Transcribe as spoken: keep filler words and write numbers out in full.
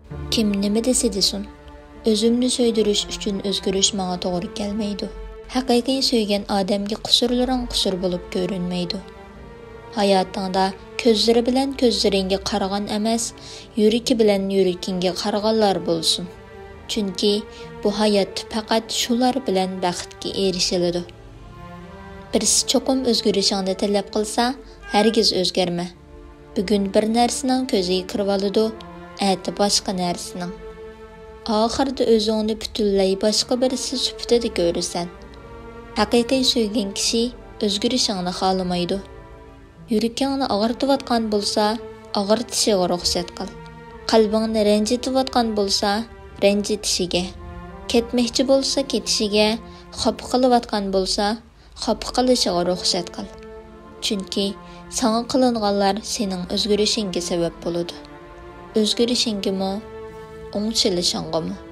كىم نېمە دېسە دېسۇن، ئۆزۈمنى سۆيدۈرۈش ئۈچۈن ئۆزگىرىش ماڭا توغرا كەلمەيدۇ. ھەقىقىي سۆيگەن ئادەمگە قۇسۇرلىرىڭ قۇسۇر بولۇپ كۆرۈنمەيدۇ. ھاياتىڭدا كۆزلىرى بىلەن كۆزلىرىڭگە قارىغان ئەمەس، يۈرىكى بىلەن يۈرىكىڭگە قارىغانلار بولسۇن. چۈنكى بۇ ھاياتتا پەقەت شۇلار بىلەن بەختكە ئېرىشىلىدۇ. بىرسى چوقۇم ئۆزگىرىشىڭنى تەلەپ قىلسا، ھەرگىز ئۆزگەرمە. بۈگۈن بىر نەرسىنىڭ كۆزىگە كىرىۋالىدۇ، ئەتە باشقا نەرسىنىڭ. ئاخىرىدا ئۆزۈڭنى پۈتۈنلەي باشقا بىرسى سۈپىتىدە كۆرىسەن. ھەقىقىي سۆيگەن كىشى ئۆزگىرىشىڭنى خالىمايدۇ. يۈرىكىڭنى ئاغرىتىۋاتقان بولسا، ئاغرىتىشىغا رۇخسەت قىل. قەلبىڭنى رەنجىتىۋاتقان بولسا، رەنجىتىشىگە. كەتمەكچى بولسا كېتىشىگە، خاپا قىلىۋاتقان بولسا، خاپا قىلىشىغا رۇخسەت قىل. چۈنكى ساڭا قىلىنغانلار سېنىڭ ئۆزگىرىشىڭگە سەۋەب بولىدۇ. ئۆزگىرىشىڭگىمۇ، ئوڭشىلىشىڭغىمۇ.